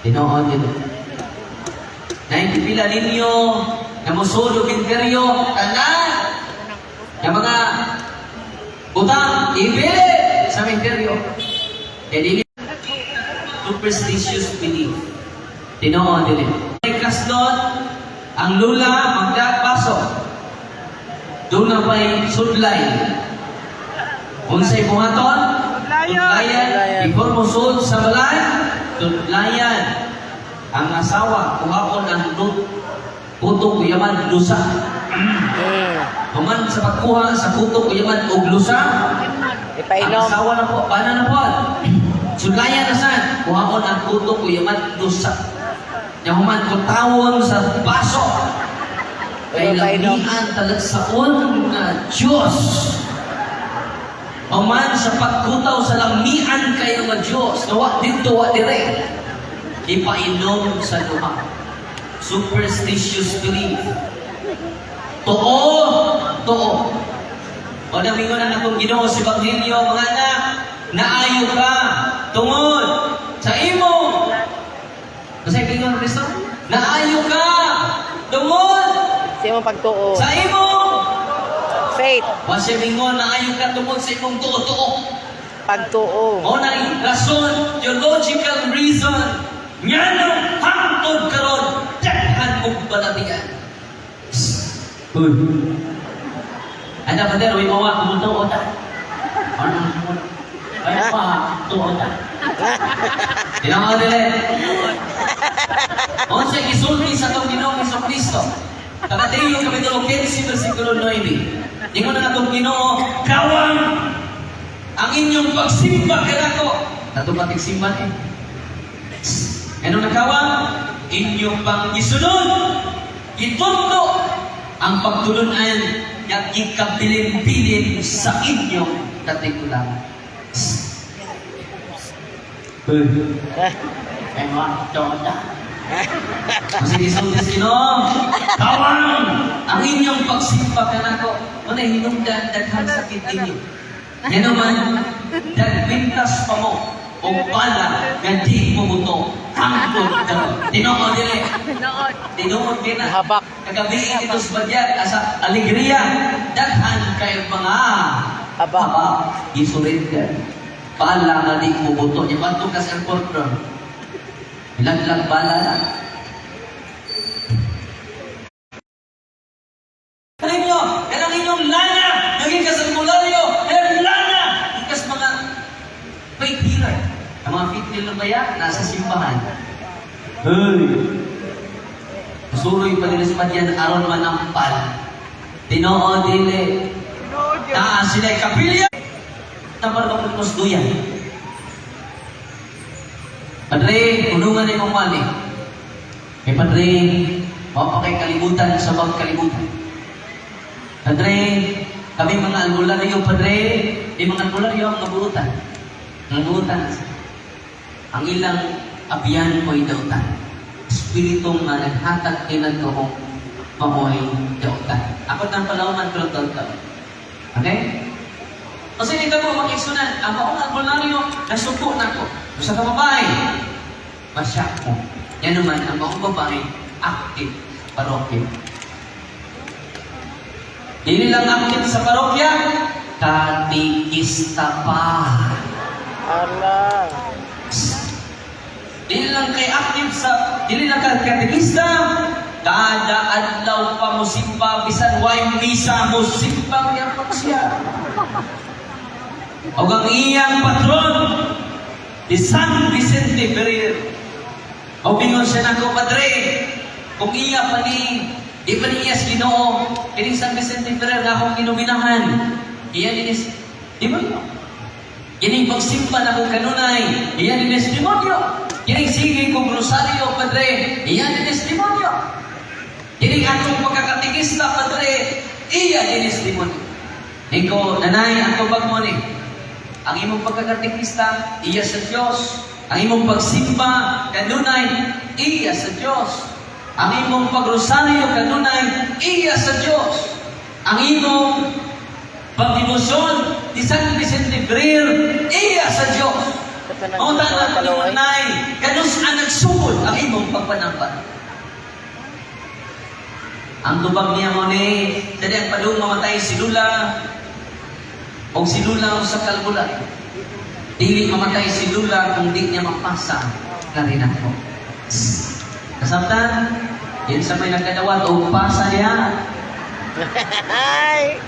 Tinuod yun. Naipipila ninyo na musulod og interyo, tanan nga mga butang ibili sa interyo. Kaya dili superstitious belief. Tinuod dili. May kaslot, ang lula magdabaso. Doon na pa'y sudlay. Unsay buhaton? Tudlayan. Tudlayan. Before mo sud sa balay, tudlayan. Ang asawa, kuhaon ang kutok uyaman lusa. Human sa pagkuha sa kutok uyaman og lusa, ang Ipainom. Asawa na po, paano na po? Sudlayan na san, kuhaon ang kutok uyaman lusa. Nya human kutawon sa baso. Kay Ipainom. lamian talagsaon nga Diyos. Human sa pagkutaw sa lamian kayo nga Diyos, nga wa didto, wa dire. Ipainom sa duha. Superstitious belief. Tuo, tuo. O namingon ang akong Ginoo sa Ebanghelyo, mga anak, naayo ka tungod sa imo. Kasi kingon Kristo, naayo ka tungod Sa imong pagtuo. sa imo. Faith. Wa siya mingon naayo ka tungod sa imong tuo-tuo. Pagtuo. Mao na rason, theological reason, ngano hangtod karon daghan og balatian. Uy. Ana pa uy mawa kumutuo ta. Ano? Ay pa, tuo ta. Tinawag dili. Unsa gisulti sa atong Ginoong Kristo? Sa Mateo kapitulo 15 versikulo 9. Ingon ang atong Ginoo, kawang ang inyong pagsimba kanako. Nato pa tigsimba eh. Ano nakawang? Inyong pang gisunod, gitundo ang pagtulunan nga gikabilin-bilin sa inyong katigulangan. Uy. Ay, mga tota. Kasi isulti sa Ginoo, kawang ang inyong pagsimba kanako. Muna hinungdan daghang sakit ninyo. Yan naman, dagbintas pa mo o bala nga di mo buto. Hangtod karon. Tinuod dili. Tinuod din na. Habak. Kagabi dito sa Badyag, asa alegria, daghan kayo mga Habak. Gisurrender. Bala nga di mo buto. Yung banto ka sa airport bro. Ilaglag bala lang. Ninyo, kanang inyong lana, naging kasalbularyo, kanang lana, ikas mga faith healer. Ang mga faith healer ba yan? Nasa simbahan. Hey! Suroy pa nila sa madyan, aron manampal. Tinoo dili. Naa sila kapilya. Tapar ka pud duyan. Padre, tulungan ni mong mali. Kay Padre, wa pa kay kalibutan sa bang kalibutan. Padre, kami mga albularyo, Padre, di mga albularyo ang mabuutan. Ang buutan. Ang ilang abyan mo'y dautan. Espiritu nga naghatag nilang kahong mamoy dautan. Ako nang palauman pero ka. Okay? Kasi hindi ka mo makisunan, ang maong albularyo, nasuko na ko. Usa ka babae, masyak mo. Yan naman, ang maong babae, active parokya. Dili lang active sa parokya, katikista pa. Ala. Dili lang kay active sa, dili lang kay katikista, kada adlaw pa mo simba, bisan way misa mo simba gyapon siya. Og ang iyang patron, si San Vicente Ferrer. O bingon siya nako, "Padre, kung iya pa ni, di pa ni iya sa Ginoo, kining San Vicente Ferrer nga akong ginuminahan, iya dinis, demonyo. Kining pagsimba na kong kanunay, iya dinis demonyo. Kining sige kong rosaryo, Padre, iya dinis demonyo. Kining atong pagkakatikista, Padre, iya dinis demonyo." Iko, nanay, ang tubag mo ni, ang imong pagkakatikista, iya sa Diyos. Ang imong pagsimba, kanunay, iya sa Diyos. Ang imong pagrosaryo, kanunay, iya sa Diyos. Ang imong pagdebosyon ni San Vicente Ferrer, iya sa Diyos. Ito Ang na tanan ni palaway. Nay, kanus ang nagsugod. magpanambat. Ang tubag niya mo ni, dali ang padung mamatay si Lula, o si Lula sa kalbulan. Dili mamatay si Lula kung di niya mapasa na rin ako. Kasabtan, yun sa may nagkadawat o pasa niya. Ay!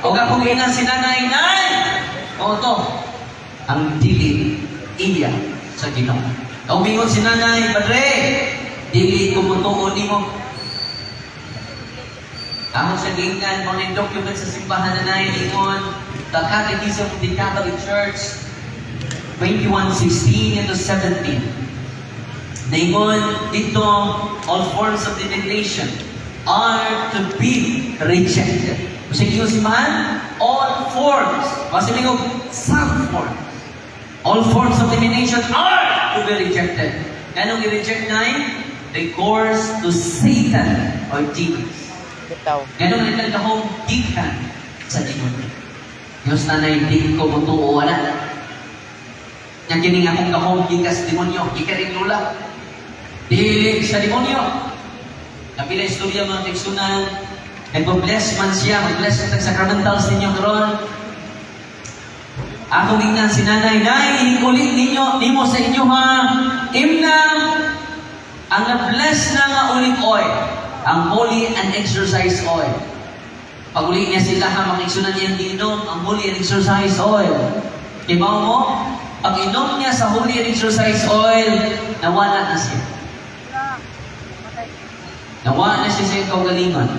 O akong ina si nanay, "Nay! O to, ang dili iya sa Ginoo." O mingon si nanay, "Padre, dili ko motuo nimo." Ako sa giingnan, mga document sa simbahan na nay, ingon, the Catechism of the Catholic Church, 2116 into 17. Naingon dito, all forms of divination are to be rejected. Kasi ingon simbahan, all forms. Kasi ingon, some forms. All forms of divination are to be rejected. Anong i-reject na? Recourse to Satan or demons. Bitaw. Ganun ang nagkahong gikan sa demonyo. Diyos nanay, di ko motuo, wala. Yang kining akong gahom gikan sa demonyo, gikan rin lula. Dili sa demonyo. Napila istorya, mga kaigsuonan, nagbo-bless man siya, mag-bless sa sacramentals ninyo karon. Ako gingnan si nanay, "Nay, inikulit ninyo, nimo sa inyo ha, imna, ang na-bless na nga olive oil, ang holy and exorcised oil." Pag uli niya sila ha, makiksunan niya giinom ang holy and exorcised oil. Kibaw mo, pag inom niya sa holy and exorcised oil, nawala na siya. Nawala na siya sa iyang kaugalingon.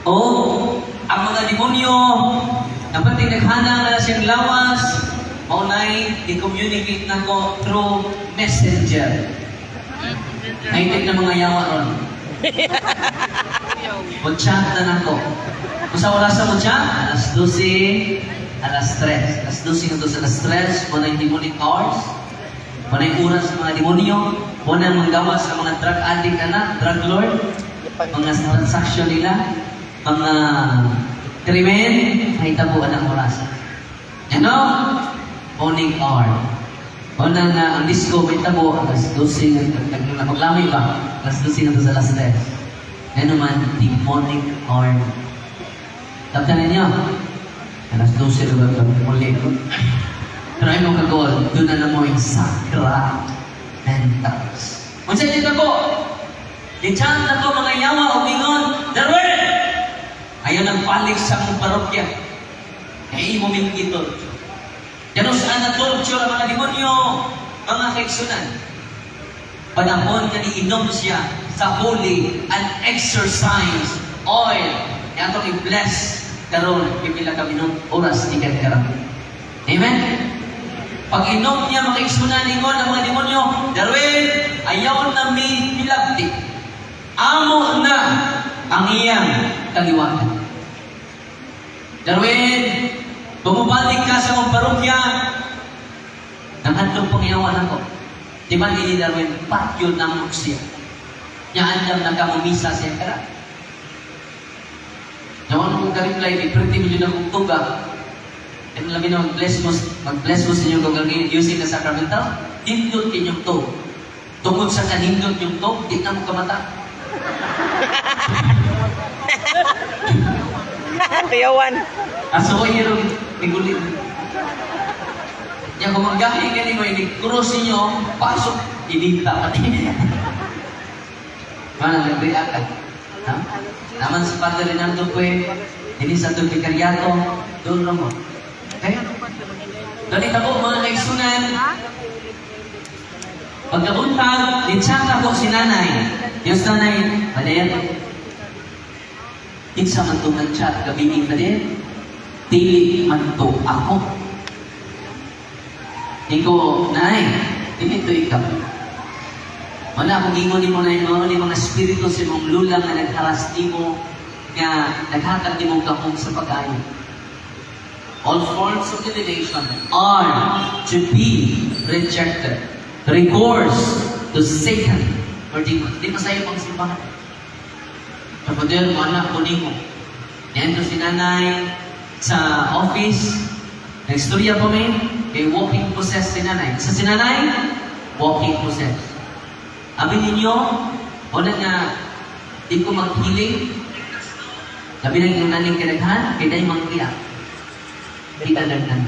O, ang mga demonyo, napatay naghana na siyang lawas, maunay, i-communicate na ko through messenger. Naitip na mga yawa ron. Mo-chat na nako. Kung sa oras sa mo-chat, alas 12, alas 3. Alas 12 ngadto sa alas 3, mo na yung demonic hours. Mo na yung oras sa mga demonyo. Mo na yung manggawas sa mga drug addict na, drug lord. Mga transaction nila, mga krimen, ay tabuan ang oras. Ano? Morning hour. O na nga, ang disco may tabo, alas 12, maglami ba? Alas 12 ngadto sa alas 3. Ano man, demonic hour. Tapos ninyo, alas 12 na ba ito? Muli. Pero ay mo kagol, doon na mo yung sacramentals. Unsa niyo po? Gichant na ko mga yawa o ingon, "Darwin! Ayaw nang balik sa mong parokya. Kaya imo ming gitorture." Yan saan na torture ang mga demonyo, mga kaigsuonan. Panahon nga niinom siya sa holy and exorcised oil. Yan itong i-bless karon pipila ka minut oras ni karon. Amen? Pag inom niya, makaigsuonan, ingon ang mga demonyo, "Darwin, ayaw na mi pilabti. Amo na ang iyang kaliwatan. Darwin, bumabalik ka sa mong parokya." Nanghandong pangyawan ako. Di ba ni Darwin, patyon ng siya. Nya andam na ka mumisa siya kara. Nawan kong ka-reply, di pretty milyon akong tuga. Ano labi na mag-bless mo sa inyong gagawin using the sacramental, hindot inyong to. Tungod sa kanindot yung to, di na mo kamata. Kuyawan. Aso ko yun, igulit. Yang kung manggahi nga mo, ini-cross ninyo, pasok, inita pati. Mana nag-react ka? Ha? Naman si Padre Rinaldo po eh, ini sa itong vikaryato, doon lang mo. Okay? Dali ko mga kaigsuonan, pagkabuntag, litsak ako si nanay. Diyos nanay, Pader, kinsa man itong nag-chat, gabi pa din, dili man to ako. Di ko, "Nay, dili to ikaw. Wala akong gingon nimo na mao ni mga espiritu sa imong lula nga nagharas nimo, nga naghatag nimo gahom sa pag-ayo." All forms of divination are to be rejected. Recourse to Satan or demon. Di pa sa'yo pang simbahan. Kapoder mo anak ko nimo. Yan to si nanay sa office. Nagstorya po may. Kay walking possessed si nanay. Sa si nanay, walking possessed. Abi ninyo, una nga, di ko maghealing. Labi na yung naning kadaghan, kay dahil manggiya. Di ka daghan.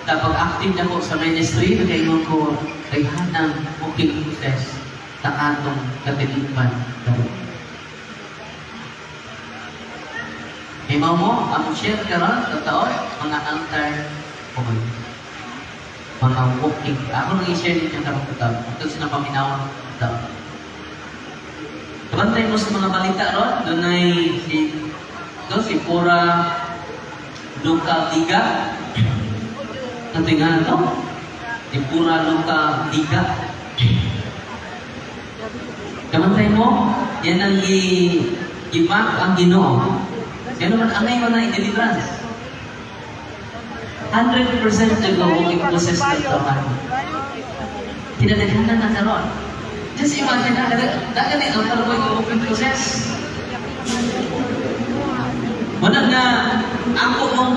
Kapag active na ko sa ministry, nagaingon ko, daghan ng walking possessed na atong katilipan. Himaw mo, ang share karon totoo, mga altar boy. Mga walking. Ako nang i-share ninyo karon totoo. Ito sila paminaw totoo. Kabantay mo sa mga balita ron, dunay si do si Pura Luka Liga. Ano nga to? Si Pura Luka Liga. Kabantay mo, yan ang gimak ang Ginoo. Kaya naman, angay mo na i-deliverance. 100% nag-walking process ng taman. Kinadaghanan na karon. Just imagine na, dagan ang altar boy walking possess. Muna nga, ako mong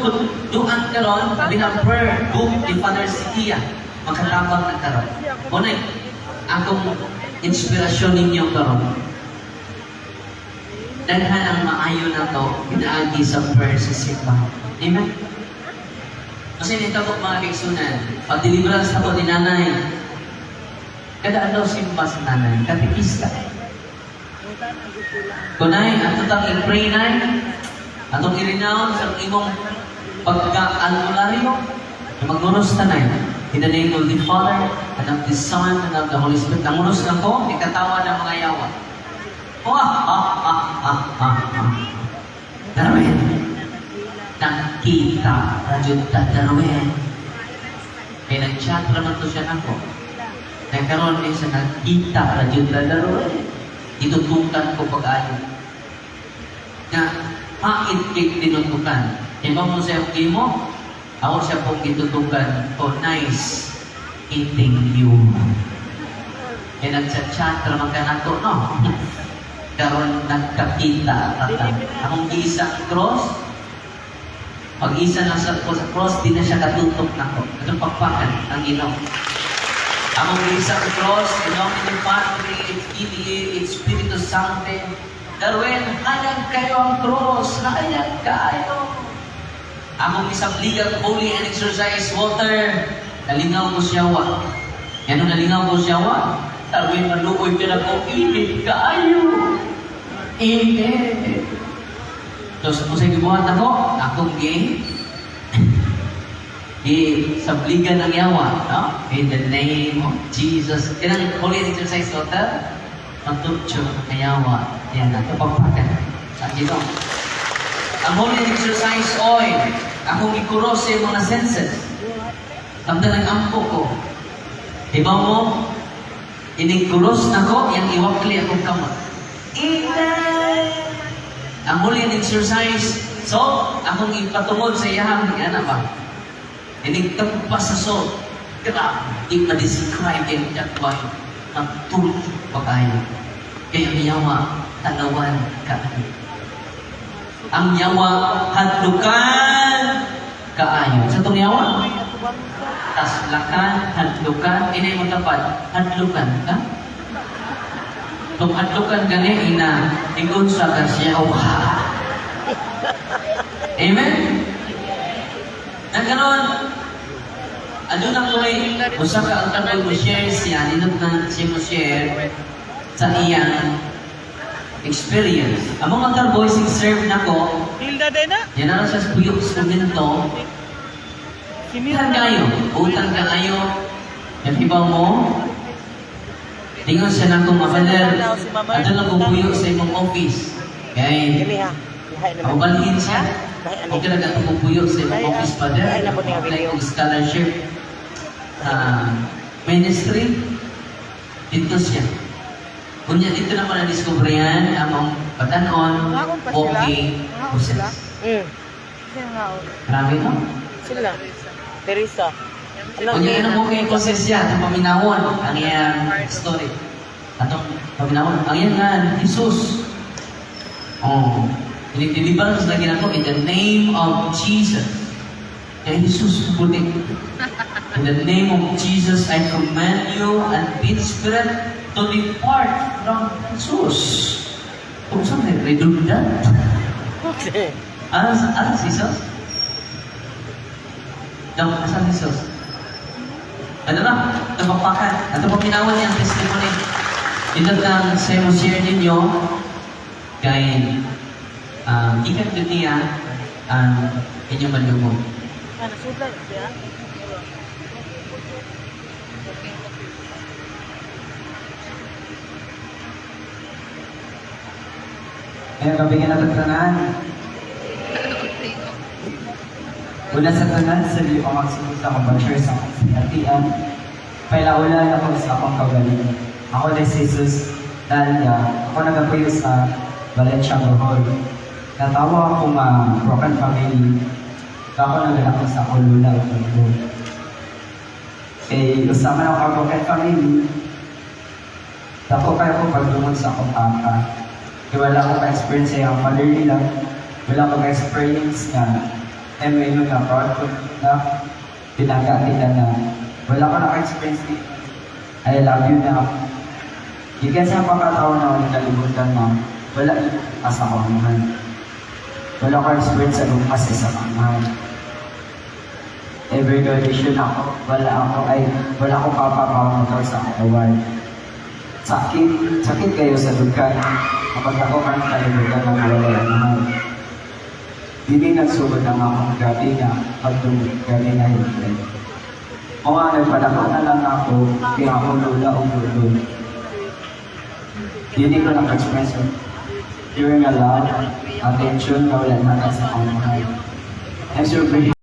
duan karon, bilang prayer book ni Father Sikia, makatabang na karon. Muna, akong inspirasyon ninyo karon. Daghan ang maayo na to, ginaagi sa prayer sa simbahan. Amen? Kasi nito ko, mga kaigsunan, pag deliverance ako ni nanay, kada ano simba sa nanay, katikista. Kunay, ato tang i-pray nay, atong i-renounce ang imong pagka-albularyo, na maguros tanay. In the name of the Father, and of the Son, and of the Holy Spirit. Nanguros na ko, ikatawa ng mga yawa. Oh, ah, ah, ah, ah, ah, ah. Darwin, nakita, radyo ta, Darwin. Kaya nag-chat naman to siya nako. Nagkaroon din siya nakita, radyo ta, Darwin. Itutukan ko pag-ayo. Nga, pait kay tinutukan. Iba mo siya mo, ako siya pong itutukan ko, "Nice eating you." Kaya nagchat-chat naman ka nato, no? Karon nagkakita ka. Akong giisa ang cross, pag isa na sa, ko sa cross, di na siya katutok nako. Itong pagpakan ang Ginoo. Akong giisa ang cross, in nomine Patri, et Filii, et Spiritus Sancti. Darwin, hayag kayo ang cross, hayag kayo. Akong isang ligang holy and exorcised water, nalingaw ko siya wa. Yan nalingaw ko siya wa. Darwin, maluoy ka na ko, init kaayo. Init. Tapos kung sa gibuhat ako, akong gi gi sabligan ng yawa, no? In the name of Jesus. Kanang holy and exorcised water, matutyo ang yawa. Yan, ato pagpakan sa Ginoo. Ang holy and exorcised oil, akong ikuros sa mga senses. Samtang nag-ampo ko. Iba mo, ining kuros nako, yang iwakli akong kamot. Inay! Ang holy and exorcised, so, akong ipatungod sa iyahang, yan ba? Ining tagpas sa salt. Grabe, di ma-describe yung jakway. Matulog pa kayo. Kaya ang yawa, talawan kaayo. Ang yawa, hadlukan kaayo. Sa itong yawa, taslakan, hadlukan, inay mo tapad, hadlukan ka? Kung hadlukan gani, ina, ingon sa kasyawa. Amen? Nagkaroon, ano na ko may, usa ka ang tanong mo share siya, ninot na siya mo share sa iyang experience. Among altar boys serve nako, Hilda din na. yan na siya sa puyok sa minto, Si utang kayo, utang kayo, yung hibaw mo, tingon siya na kong Father, ato lang kong puyo sa imong office. Kay, Dili ha. Lahi naman. Pabalhin siya. Lahi ani. Okay lang ato kong puyo sa imong office, Father. Lahi na po niya Apply video. kong scholarship ministry. Dito siya. Kunya dito na ko na-discovery ang among batanon, Ngaon pa sila? walking Ngaon sila? process. Grabe, no? Sila. Teresa. Ano Kunya ano walking process siya, atong paminawon, ang iyang story. Atong paminawon, ang iyang nga, Jesus. Oh, deliverance lagi nako in the name of Jesus. Kay Jesus pud ni. "In the name of Jesus, I command you, unclean spirit, to depart from Jesus." Kung saan may redundant. Ano si Jesus? Daw, asan si Jesus? Ano na? Napakpakan. Ato paminawan niya ang testimony. Ito lang sa mo share ninyo kay ikan din niya ang inyong madungog. Ah, nasudlan siya. Ngayong gabi nga natagtanan. Una sa tanan, sa di ko magsunod sa akong pag-share sa akong sinatian. Pailaula ako sa akong kagaling. Ako na si Jesus Dalia. Ako nagapuyo sa Valencia, Bohol. Natawa ako nga broken family. Ako nagalako sa akong lula ug lolo. Kay usa man ako ka broken family. Dako kayo ko pagdungod sa akong papa. Kay wala ko ka-experience sa iyang father nila. Wala ko ka-experience nga MA nga proud ko na pinaka kita na wala ko naka-experience ni "I love you" na. Gikan sa pagkatao na wala kalibutan na wala asa ko amahan. Wala ko experience sa gugma sa amahan. Every graduation ako, wala ako ay wala ko papa para sa akong award. Sakit, sakit kayo sa dughan kapag ako karon kalibutan na wala amahan. Dili nagsugod ang akong gabi nga pagdungod, gabi nga hilingay. O nga, nagpadako na lang ako kay akong lola o lolo. Dili ko naka-experience during a lot attention nga wala na sa akong mahal. I'm so grateful.